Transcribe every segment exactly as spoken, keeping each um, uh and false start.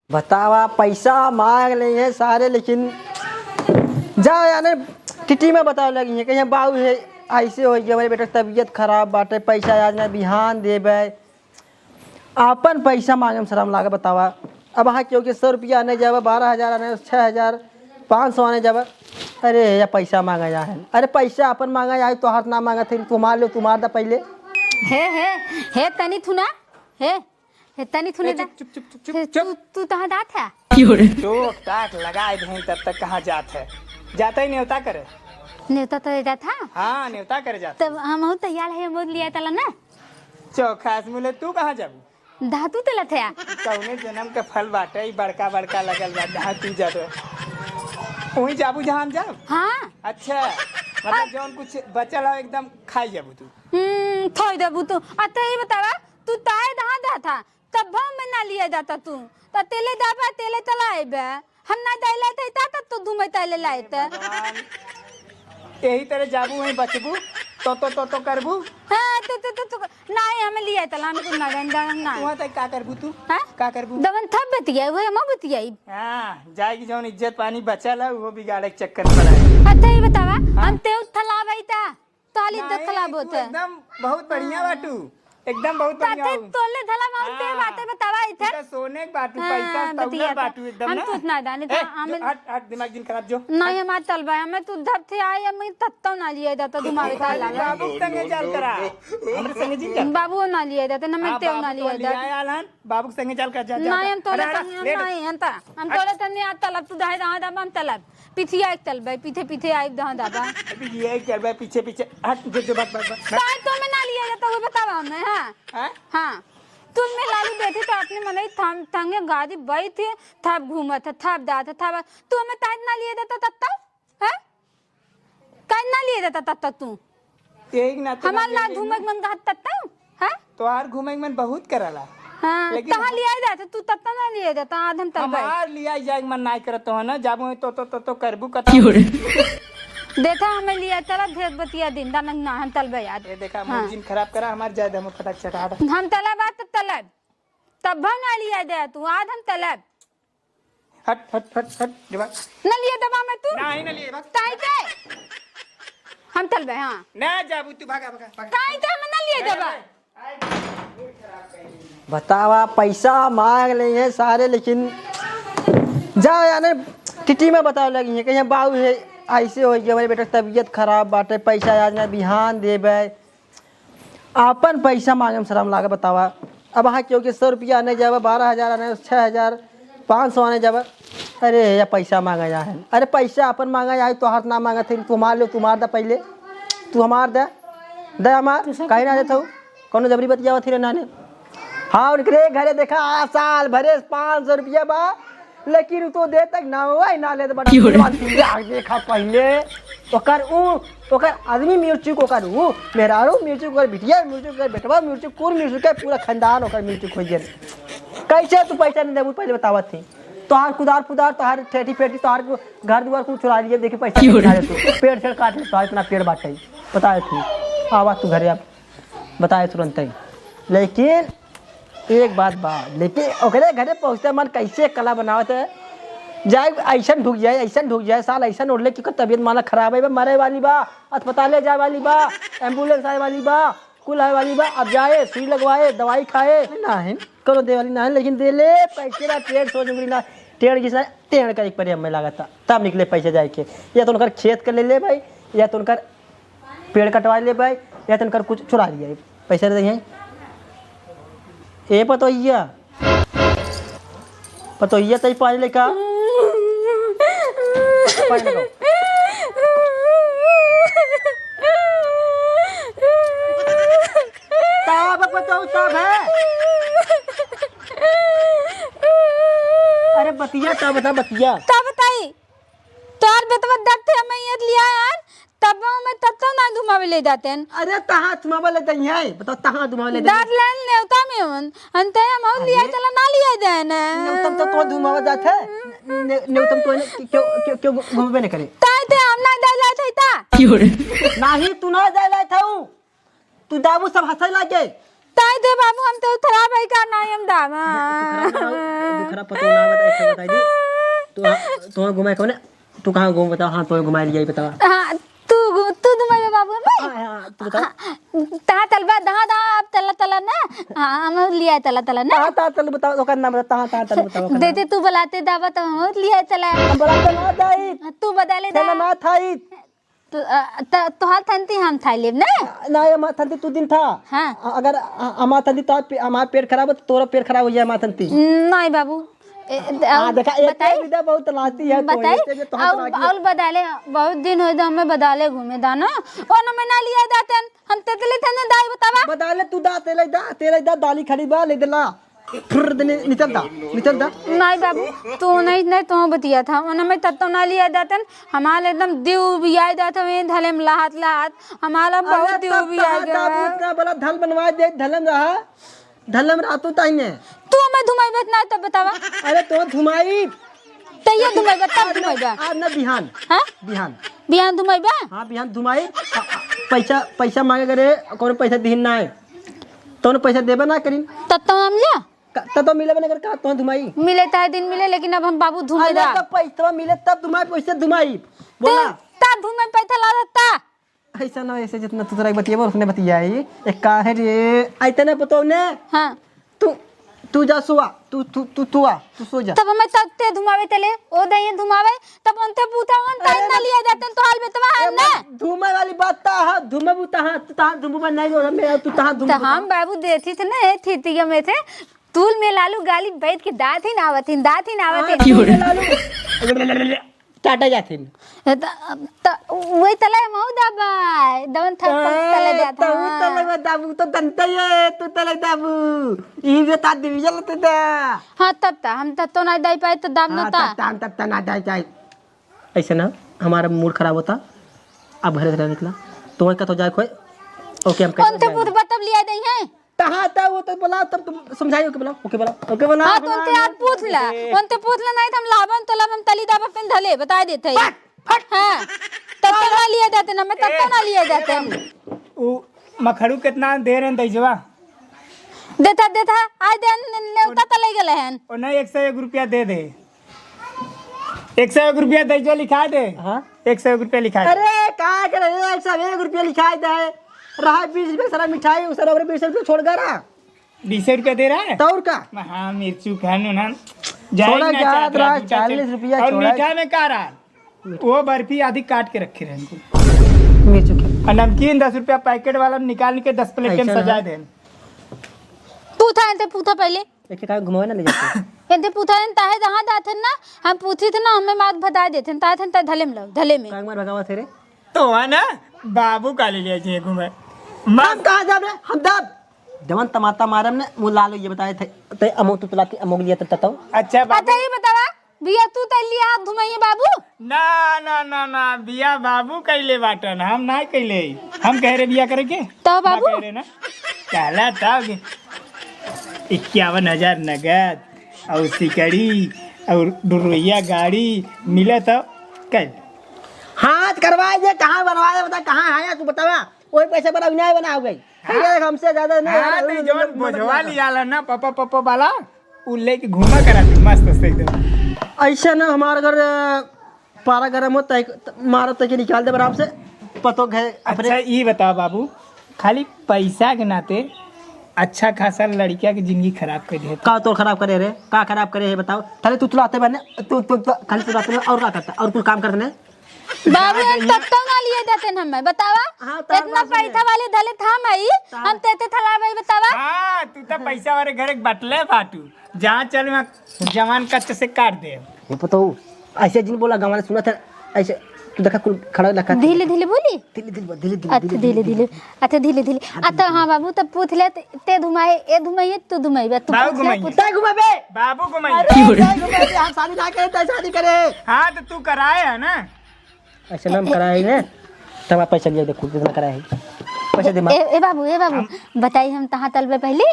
बतावा, पैसा मांग लेइहैं सारे, लेकिन जा जाने टिटी में बतावे लगिहैं, कहिहैं बाबू है, ऐसे होइ गया, हमरे बेटा के तबियत खराब बाटे, पैसा आज ना बिहान देबे। आपन पैसा मांगे में शर्म लागे, बतावा। अब हाँ, क्योंकि सौ रुपया आने जाबे, बारह हजार आने, छः हजार पाँच सौ आने जाबे। अरे, या पैसा मांगे जा है। अरे, पैसा आपन मांगे जा है, तोहार ना मांगत है, तुम्हार ले, तुम्हार दा पहले। हे, हे, हे, तनी थुना, हे, हे, तनी थुने ए, दा। चुप, चुप, चुप, चुप, हे, चुप। तू, तू तहाँ जात है? चोट टाक लगाए दें, तब तक कहाँ जात है? जाता ही नेवता करे। नेवता तो जात है? हाँ, नेवता करे जात। तब हमहू तैयार है, हम लिया तला ना। चौखास मुले, तू कहाँ जाबू? धातु तलत है। कौने जन्म के फल बाटे, ई बड़का बड़का लगल बा, धातु जात है। वहीं जाबू जहाँ हम जाब? हाँ। अच्छा, मतलब अब जौन कुछ बचल हो एकदम खाई जाबू तू। हम्म, थोई देबू तू। अच्छा, ये बतावा, तू ताए दहा दा था, तब भाव में ना लिया जाता तू। त तेले दाबा, तेले तला आइबे। हम ना जाए लाए थे, ता तब तो धूमे ताले लाए थे। भगवान, यही तरह जाबू, वहीं बचबू, तो, तो, तो, तो करबू। हाँ, तो, तो, तो, तो, नहीं, हमें लिया तला, हम कुछ ना गंदा, हम ना। वहाँ तक का करबू तू? हाँ? का करबू? दवन थप बतिया, वो हम बतियाई। हाँ, जाएगी जौन इज्जत पानी बचल है, वो बिगाड़े के चक्कर में पड़ा है। अच्छा, ये बतावा, हाँ? हम तेउ थला बैठा। तोहार इज्जत नहीं, खराब तू होत है। एकदम बहुत बढ़िया हाँ। बाटू, एकदम बहुत बढ़िया ताते हो। तोले धला मांगते हाँ। बातें बतावा इधर। तू तो सोने के बाटू, हाँ, पैसा तौले बतिया था। बाटू एकदम हम ना। तू उतना दाने ए, था, जो, हमें हट, हट, दिमाग जिन खराब जो। नहीं, हट। हमार तलबा, हमें तू धर थे आए, हमें तत्तो ना लिए जाता, घुमावे का अरे, लागा। बाबू के संगे चाल करा, हमरे संगे जिन कर। बाबू ना लिए जाते, ना हाँ, मैं तेव ना बाबू तो लिए लिया जाते। आया हलन, बाबू के संगे चाल कर, जा, जा, नहीं, जा। हम तोले अरे, अरे, संगे, हम लेट। नहीं, हम ता-, हम हाँ। तोले तने आज तलब, तू दहे दहा दबा, हम तलब। पीछे आइब तलबे, पीछे पीछे आइब दहा दाबा। अभी ये आइब तलबे, पीछे पीछे। हट, जो, जो, भाग, भाग, भाग, भाग। काहे तो में ना लिया जाता, वो बतावा हमें, हाँ? हाँ? हाँ। तू में लाली बैठी तो अपने मनई थम-, थंगे गाड़ी बैठी, थप घूमत है, थप जात है, थप, तू हमें ताज ना लिया जाता तब तक, हाँ? काहे ना लिया जाता तब तक तू? यही ना तो हमार ना ना लिए घूमे ना। के मन कहत तत्ता, हाँ? तोहार घूमे के मन बहुत करला। हाँ, लेकिन कहाँ हम लिया जाता? तू तत्ता ना लिया जाता, आज हम तलबे। हमार लिया जाए के मन नाई करत हो ना, जाबो तो, तो, तो, तो करबू कतौ। क्यों रे? देखा हमें लिया चला, ढेर बतिया दिन, दानक ना हम तलबे यार। ये देखा, हाँ। मूड जिन खराब करा, हमार जाए दे, हम फटाक से हटा। हम तलब आ तो तलब, तब ना लिया जाए तू, आज हम तलब। हट, हट, हट, हट, दिमाग। न लिए दबा में तू? नाही, न लिए, भाग। ताई ते? हम चलबे, हाँ। ना जाबू तू, भागा, भागा, भागा। ताई ते हम न लिए दबा। बतावा, पैसा मांग लेइहैं सारे, लेकिन जा जाने टिटी में बतावे लगिहैं, कहिहैं बाबू है, ऐसे होइ गया, हमरे बेटा के तबियत खराब बाटे, पैसा आज ना बिहान देबे। आपन पैसा मांगे में शर्म लागे, बतावा। अब हाँ, क्योंकि सौ रुपया आने जाबे, बारह हजार आने, छः हजार पाँच सौ आने जाबे। अरे, या पैसा मांगे जा है। अरे, पैसा आपन मांगे जा है, तोहार ना मांगत है, तू हमार ले, तू हमार दे पहले। तू हमार दे, दे हमार, काहे ना देत हऊ? कौनो जबरी बतियावत ही रे नाने। हाँ, उनकरे घरे देखा, आ, साल भरे पाँच सौ रुपया बा, लेकिन उ तो दे तक ना हुआ ही ना ले तो बड़ा क्यों रे? आग देखा पहले, ओकर उ, ओकर आदमी मिर्चुक, ओकर उ, मेहरारू मिर्चुक, ओकर बिटिया मिर्चुक, ओकर बेटवा मिर्चुक, कुल मिर्चुक के पूरा खानदान ओकर मिर्चुक हो गया। कैसे तू पैसा नहीं देबू, पहले बतावत थी। तोहार कुदार पुदार, तोहार ठेठी फेठी, तोहार घर दुआर कुल चुरा लिए, देखी पैसा क्यों रे? नहीं दे तू। पेड़ छेड़ काट ले, तोहार इतना पेड़ बाटे, बताए थी। आवा तू घरे अब। बताए तुरंत ही। लेकिन एक बात बा, लेकिन ओकरे घरे पहुँचते मन कैसे कला बनावत है, जाए ऐसन ढुक जाए, ऐसन ढुक जाए, साल ऐसन ओढ़ले कि ओकर तबियत माना खराब है, मरे वाली बा, अस्पताले जाए वाली बा, एम्बुलेंस आए वाली बा, कुल आए वाली बा। अब जाए, सुई लगवाए, दवाई खाए, ना है, कौनो दे वाली ना है, लेकिन दे ले पैसे ला, टेढ़ सोच उंगली ना, टेढ़ घिसा, टेढ़ का एक परे हमें लागत, तब निकले पैसे जाए के। या तो उनकर खेत के ले ले भाई, या तो उनकर पेड़ कटवा ले भाई, या तो इनकर कुछ चुरा लिया, पैसा दे देंगे। ए पतोहिया, पतोहिया तई पानी लेका, पानी लेका। ताब पतोह ताब है। अरे बतिया, का बता बतिया? का बताई? तोर बेटवा डरते हमें ये लिया यार, तब मैं तत्तो ना धुमावे ले जाते हैं। अरे तहाँ धुमावे ले जाइए, बताओ तहाँ धुमावे ले जाइए। दाद लेन नेवता में हूँ, अंते हम और लिया अरे, चला ना लिया जाए ना। नेवतम तो तो धुमावे जाते हैं, ने-, नेवतम तो ने-, क्यों, क्यों, क्यों घूमबे नहीं करे? ताई ते हम ना जाए लाए थे ता। क्यों रे? नाही तू ना जाए लाए था। तू दाबू सब हंसे लागे। ताई दे बाबू, हम तो खराब है का, नाहीं हम दाब। हाँ, तू खराब ना हो, तू खराब पतो ना बता, ऐसे बताई दी। तू, तू घुमाए कौन है? तू कहाँ घूम बतावा? हाँ, तोहे घुमाए लियाई बतावा। हाँ, तू घु-, तू घुमाइबे बाबू हमें? हाँ, हाँ, तू बतावा। हाँ, तहाँ तलबा, तहाँ, तहाँ आप तला, तला ना। हाँ, हम लियाए तला, तला ना। तहाँ, तहाँ तलबा बतावा, ओकर नाम बतावा, तहाँ, तहाँ तलबा बतावा, ओकर नाम। देते तू बलाते दाबा, तब हम लियाए तला। हम बलाते ना जाई। तू बदाले दा। ना थाई। तो, अ, त-, तोहार थंती हम थाई लेब ना? ना, ये हमार थंती तू दिन था। हाँ। अ-, अगर, अ, हमार थंती तो पे-, हमार पेट खराब हो, तो तोरा पेट खराब हो जाए हमार थंती। नहीं बाबू। ए, द-, हाँ, देखा, एक बताई? विद्या बहुत लाती है तो, बताई? एक जो तोहार और, लागी है। और बदाले, बहुत दिन हो तो हमें बदाले घूमे दाना। ओ ना मैं ना लिया जाते हैं, हम तेतले थे ना दाई बतावा। बदाले तू दा, तेले दा, तेले दा, दाली खड़ी बा, ले देला। फुर्र दे, नि-, निकल दा, निकल दा। नाई बाबू, तू नहीं, नहीं, तू बतिया था, ओने में तत्तो ना लिया जातन, हमार एकदम दिउ बियाई जात हवे, धले में लहात, लहात, हमार बहुत दिउ बियाई गया। इतना बड़ा धल बनवा दे, धले में रहा, धले में रहा तू ताई ने। तू हमें धुमाई बत ना तब बतावा। अरे तो धुमाई। तैया धुमाई बा, तब आज ना, धुमाई बा। आज ना बिहान। हाँ? बिहान। बिहान धुमाई बा? हाँ, बिहान धुमाई। पैसा, पैसा मांगे करे, कौन पैसा दीन ना है। तोन पैसा देबे ना करीन। तब तो हम लिया? क-, तब तो मिले बने कर कहा, तोन धुमाई। मिले ताहे दिन मिले, लेकिन अब हम बाबू धुमे अरे दा। तब पैसा मिले तब धुमाई, पैसे धुमाई। बोला। तब धुमे पैसा ला देता। ऐसा ना, ऐसे जितना तू तोरा बतिया, उसने बतियाई। एक का है रे? आई तने पतो ने? हाँ। तू, तू जा सोआ, तू, तू, तू, तू आ, तू सो जा। तब हमें तब ते धुमावे तले, ओ दहिए धुमावे, तब उनते पूछा, उन ताई अरे ना ना। लिया जाते, तो हाल में तुम्हारा ए, है ना? धूमे वाली बात ता हा, धूमे बूता हा, तू तहाँ धूमे बा नहीं जो, हमें, तू तहाँ धूमे तो बूता हम हा। बाबू देथी थे ना, ए, थी, थी, में थे, तूल में लालू गाली बैठ के दाँत ही ना आवत हिन, दाँत ही ना आवत हाँ, हिन। धूमे लालू। चाटा जाथिन। ए, त, त, वही तले महू दाबाय, दवन थक, थक तले ए, जात तू हन। तले में दाबू, तो दंते ये, तू तले दाबू। ई बे ता division लेते दा। हाँ, तब ता, हम तब तो ना दाई पाए, तो दाब ना हाँ, ता। तब ता, हम तब ता ना दाई पाए। ऐसे ना, हमारा mood खराब होता। अब घर से निकला। तो वही का तो जाए खोए। OK, हम कह उनते जाएंगे। पूत बतब लिया दई हैं। तहाँ ता वो तो बोला, तब तुम समझाई, OK बोला, OK बोला, OK बोला। हाँ, तो उनते आप पूछ ला, उनते पूछ ला, नहीं तो हम लाबन तो लाबन तली दाबा पेन धले, बता देते हैं। फट, फट। हाँ, तब तो ना लिए जाते ना, मैं तब तो ना लिए जाते हैं। उ मखड़ू कितना दे रहे हैं दैजवा? देता, देता, आज दे न-, नेवता तले गले हैं। और नहीं, एक सौ एक रुपया दे दे। एक सौ एक रुपया दैजवा लिखा दे। हाँ? एक सौ एक रुपया लिखा दे। अरे, का करे, एक सौ एक रुपया लिखा दे। रहा बीस रुपया सारा मिठाई, उस सारा बीस रुपया छोड़ गया रहा। बीस रुपया दे रहा है? तो और का? हाँ, मिर्चू खाने ना। छोड़ा जाए ना, क्या चाचा, रहा, चाचा। चालीस रुपया और छोड़ा। मीठा में का रहा? वो बर्फी आधी काट के रखे रहे इनको। मिर्चू खा। और नमकीन दस रुपया पैकेट वाला निकाल के दस प्लेट में ऐसा ना। सजा दे। पूछा इनते पूछा पहले। एक एक घुमावे ना ले जाते। इनते पूछा इन ताहे जहाँ जाते ना, हम पूछी थे ना, हमें बात बता देते हैं, ताहे थे धले में लो, धले में। कांग मार भगावा थे रे। तो है ना, बाबू का ले लिया जी घूमे। हम कहाँ जाब रे? हम दब। जवन तमाता मारम ने, मुँह लाल हो ये बताए थे। ते अमो तू तुलाती अमोग लिया तब ततो। अच्छा बाबू। अच्छा ये बतावा, बिया तू तैली हाथ धुमाइए बाबू? ना, ना, ना, ना, बिया बाबू कैले बाटन, हम ना कैले। हम कह रहे बिया करे के? तो ना बाबू? कह रहे ना। कहला था कि इक्यावन हजार नगद और सिकड़ी और डुरुइया गाड़ी मिला तो कल। हाथ करवाए जे, कहाँ बनवाए बता, कहाँ है तू बतावा? वही पैसे पर अभिनय बना हो गई। हाँ। ये हमसे ज्यादा नहीं हाँ, है, तो जवन बोझवा लिया ला ना, पापा, पापा वाला, उ लेके घूमा करा तू मस्त से एकदम। ऐसा ना हमारे घर, अ, पारा गरम होता है, त-, मारो तो के निकाल दे आराम से, पतो घे अपने। अच्छा, ई बता बाबू, खाली पैसा के नाते अच्छा खासा लड़किया के जिंदगी खराब कर दे। का तो खराब करे रे? का खराब करे है बताओ? खाली तू तुलाते बने, तू, तू, तू, खाली तुलाते बने और का करता? और कुछ काम करते नहीं? बाबू, हम तत्तो ना लिए देते न हमें, बतावा? हाँ, तार इतना बात सुने। पैसा वाले धले था हम आई, हाँ। हम तेते थला भाई, बतावा? हाँ, तू तो पैसा वाले घर एक बटले बाटू, जहाँ चल वहाँ जवान कच्च से काट दे। ये पतो, ऐसे जिन बोला गाँव वाले सुना था, ऐसे तू देखा कुल खड़ा रखा था। धीरे धीरे बोली? धीरे धीरे बोल, धीरे धीरे, अच्छा, धीरे धीरे धीरे। अच्छा, धीरे धीरे। हाँ, अच्छा, धीरे हाँ बाबू, तब पूछ ले, ते, ते धुमाए, ए धुमाए, तू धुमाए, बे, तू बाबू पूछ ले, घुमाइए। पूछ। तय घुमाबे। बाबू घुमाइए। अरे, तय घुमाबे, हम शादी ना करे, तय शादी करे। हाँ, तो तू कराए है ना? ऐसे नाम कराए ही ना। तब आप पैसा लिया, देखो कितना कराए है। पैसा दे माँ। ए, ए बाबू, ए बाबू, हम बताई हम तहाँ तलबे पहले,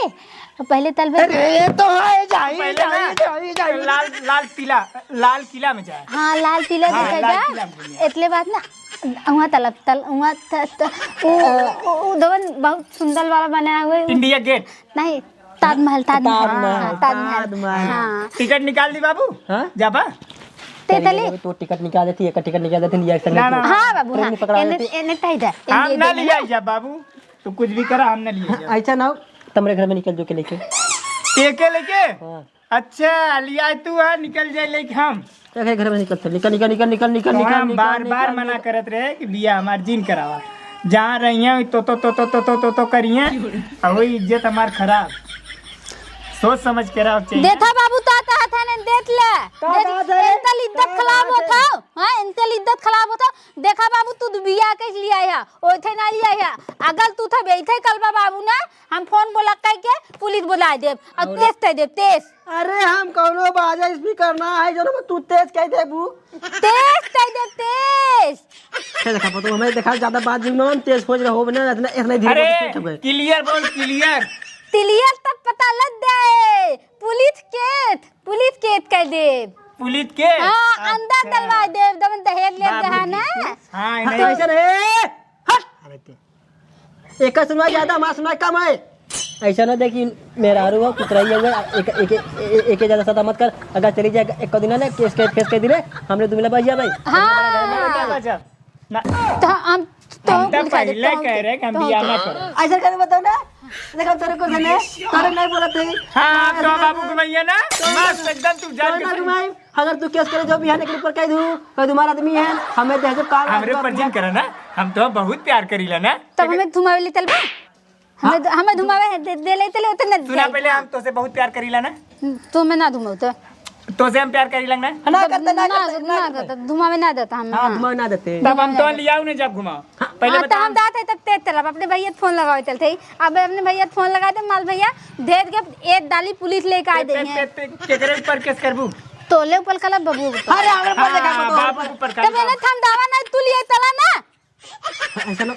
पहले तलबे। अरे, ये तो है, जाई, पहले जाई, ना जाई, जाई। लाल, लाल किला, लाल किला में जाए। हाँ, लाल किला हाँ, दिखाई लाल जा। किला में घूमिए। इतले बात ना। उहाँ तलब तल, उहाँ त-, त-, उ, उ, उ दवन बहुत सुंदर वाला बनाया हुआ है। India Gate. नहीं, ताजमहल, ताजमहल। ताजमहल, हाँ, ताजमहल। ताजमहल। हाँ। टिकट निकाल दी बाबू। हाँ? जाबा? ते तली। तो टिकट निकाल देती, एक टिकट निकाल देती, लिया संगे ना, ना। हाँ बाबू, ट्रेन हाँ। पकड़ा एने, देती। एने तही दे, हम एने ना दे। लिया जा बाबू, तू कुछ भी करा, हम ना लिया जा। ऐसा ना हो, तमरे घर में निकल जो के लेके। एके लेके? हाँ। अच्छा, लिया तू है, निकल जाए लेके हम। क्या कहे घर में निकल, निकल, निकल, निकल, निकल, निकल, तो निकल, हम निकल, बार बार निकल, मना निकल। करत रहे कि बिया हमार जिन करावा। जहाँ रहिए तो, तो, तो करिए, और वही इज्जत हमार खराब। सोच समझ के रहो चाहिए। देखा बाबू, तो आता था ने, देख ले। का देख, बात है? इनका इज्जत का खराब बात होत है? हो, हाँ, इनका इज्जत खराब होत हो। देखा बाबू, तू बिया के लिए आया, ओथे ना लिए आया। अगर तू था बेइथे कलबा बाबू ना, हम फोन बोला कह के पुलिस बुला देब, और और तेज तय देब, तेज। अरे हम कौनो बाजा स्पीकर ना है, जो तू तेज कह देबू। तेज कह देब, तेज। क्या देखा पतो, हमें देखा ज्यादा बात जिन में हम तेज खोज रहे हो ना, इतना, इतना धीरे अरे, बोल के क्लियर बोल, क्लियर। क्लियर तब पता लग जाए। पुलिस केत, पुलिस केत कह देब। पुलिस केत? हाँ, अंदर अच्छा। डलवा देब, दमन दहेज ले बाबू रहा जी ना। के। हाँ, हाँ, नहीं। तो ऐसा नहीं। हट। अरे ते। एकर सुनवाई ज्यादा, हमार सुनवाई कम है। ऐसा ना देखी, मेहरारू हो, कुतराई हो, एक, एक, एक, एक ज्यादा सता मत कर। अगर चली जाए एक दिन ना, केस के, केस के दिले, हमरे दुमिला बच जा भाई। हाँ। बड़ा बचा। ना। तो हम, तो हम तो कुछ कह पहले देते हैं, कह रहे कि हम तो बियाह ना करें। ऐसा करे बताओ ना, देखो तोरे को ने, तोरे नहीं बोला थे। हाँ, तो बाबू घुमैया ना, मस्त एकदम तू जान तो ना के घुमाई। अगर तू केस करे जो बिहान के ऊपर कह दू, कह दू हमारा आदमी है, हमें दे जो काल हमरे ऊपर जिन करे ना, हम तो बहुत प्यार करीला ना। तब हमें घुमावे ले चलबा? हमें, हाँ? हमें घुमावे है, दे, दे ले चले उतने सुना, पहले हम तोसे बहुत प्यार करीला ना। हम्म, तो हमें ना घुमाओ तो। तोसे हम प्यार करीला ना। ना करते, ना ना, करते, ना ना करते। करते, घुमावे ना देता हम, हाँ, हाँ। घुमावे ना देते। तब हम तो लियाऊ ना जब घुमाओ। हाँ। पहले हाँ, तो बताओ। हम जाते तब तेज चलब, अपने भैया फोन लगावे चलते ही। अब अपने भैया फोन लगा दे, माल भैया, भेज के एक डाली पुलिस लेके आ ते, ते, देंगे। ते, ते, केकरे ऊपर केस करबू? तोले ऊपर कला बबू ऊपर। अरे, हमरे ऊपर हाँ, देखा, बाबू ऊपर तब काहे? एने थम दावा नहीं, तू लिए चला ना। ऐसा ना।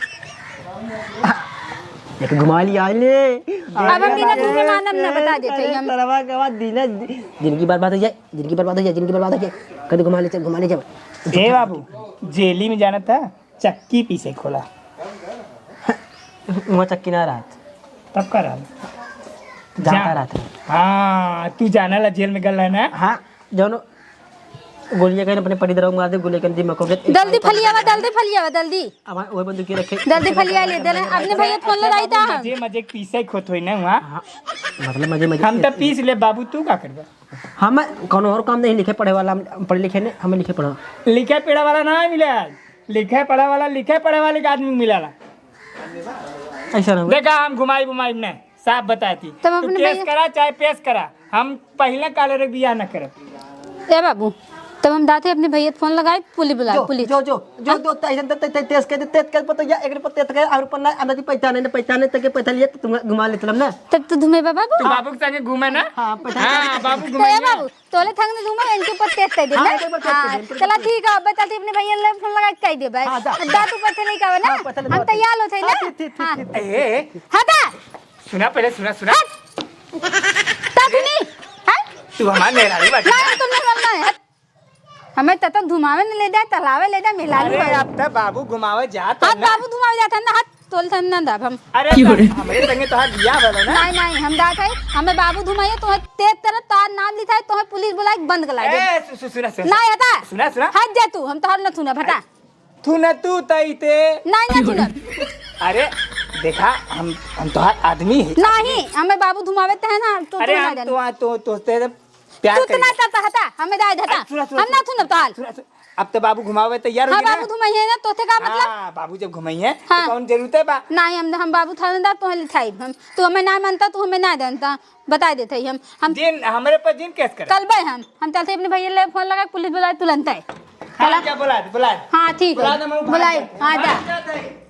एक घुमा लिया ले। अब हम बिना तुझे मानम ना, बता देते ही हम। सरवा के बाद दिन, जिंदगी बर्बाद हो जाए, जिंदगी बर्बाद हो जाए, जिंदगी बर्बाद हो जाए। कभी घुमा ले चल, घुमा ले चल। ए बाबू, जेली में जाना था, चक्की पीसे खोला। वहाँ चक्की ना रहत। तब का रहत? जाता जा। रहत है। हाँ, तू जाना ला जेल में गल है ना? हाँ, जौन गोलियां कहीं अपने पटी दरऊ मार दे, गोलियां कहीं दिमाग को के जल्दी फलियावा, जल्दी फलियावा, जल्दी। अब वही बंदूक रखे। जल्दी फलिया ले दे, अपने भैया फोन लगाई था हम। मजे, मजे पीसे खोत होई ना वहाँ। हाँ, मतलब मजे, मजे। हम तो पीस ले बाबू, तू का करबा? हम कौनो और काम नहीं, लिखे पढ़े वाला, हम पढ़े लिखे नहीं, हमें लिखे पढ़ा। लिखे पढ़े वाला ना मिले आज, लिखे पढ़े वाला, लिखे पढ़े वाले के आदमी मिलाला। ऐसा ना हुआ। देखा, हम घुमाई बुमाई नहीं। साफ बताती। तब तू अपने केस भैया करा चाहे पेश करा, हम पहले काले रे बियाह न करब। ए बाबू, तब हम दाते अपने भैया फोन लगाए, पुलिस बुलाए, जो, पुलिस। जो, जो, जो, हाँ? जो, तेज, तेज, तेज, तेज कर दे, तेज कर, पता या, एक पर तेज कर, और पर ना, अंदर की पहचाने, ना पहचाने, तक के पहचान लिया, तो तुम घुमा ले चलम ना। तब तो धुमे बाबू। तू बाबू के संगे घूमे ना? हाँ, पहचान हाँ, लिया। बाबू तो घुमाइए। ए बाबू, तोले थंग में धुमा, इनके ऊपर तेज कर दे हाँ, ना? इनके ऊपर तेज कर दे, हाँ, इनके ऊपर चला तेज कर दे। ठीक है, अब चलते अपने भैया ले फोन लगा के कह दे भाई। हाँ, जा, दा जा। तू पत्थर लेके आवे ना? हाँ, पत्थर लेके हम आवे। तैयार होते हैं हाँ, ना? ठीक, ठीक, ठीक, हाँ। ठीक, ठीक। ए, ए, ए। हटा। सुना पहले, सुना, सुना। हट। तब नहीं। हैं? तू हमार मेहरारू बाटे अरे, ना? तुमने बोलना है, हट। हमें त, तो घुमावे न ले जाए, तलावे ले जाए, मेहरारू अरे, बाटे। अब त बाबू घुमावे जात है हट, ना। बाबू घुमावे जात है ना, हट, तोल थन ना दाब हम। अरे, क्यों रे? हमरे संगे तोहार बियाह वाला ना। नहीं, नहीं, हम जात है, हमें बाबू घुमाइए, तोहे तेज तरह तोहार नाम लिखाए, तोहे पुलिस बुलाए, बंद कर ला दे। ए, सु-, सु-, सुना, सुना। नहीं, हटा। सुना, सुना। हट जा तू, हम तोहार न सुना, हटा। थुनतू तैते। नहीं, ना थुनब। अरे, देखा, हम, हम तोहार आदमी है। नहीं, हमें बाबू धुमावे ते है ना, तो अरे, तू ना हम जाने। तो, तो, तो, तो प्यार तू तो करेगा। ना चाहता हटा, हमें दाए देता। अरे, सुना, सुना, हम ना सुना। थुनब तोहार। सुना, सुना। अब तो बाबू घुमावे तैयार हो हाँ, गया ना? बाबू धुमाई है ना, तो थे का मतलब? हाँ, बाबू जब घुमाई है, हाँ। तो कौन जरूरत है बा? नहीं, हम, हम बाबू थानेदार तो लिखाई हम। तू हमें ना मानता, तू हमें ना जानता। बताइ देत हई हम, हम जिन, हमरे पर जिन केस करे। कल बे हम, हम चलत हई अपने भैया ले फोन लगाए, पुलिस बुलाए तुरंत है। हाँ, चला। जा बुला दे, बुला दे। हाँ, ठीक बुला है। दे, मैं उठा बुलाए, के हाँ, जा। भाग जाते हैं।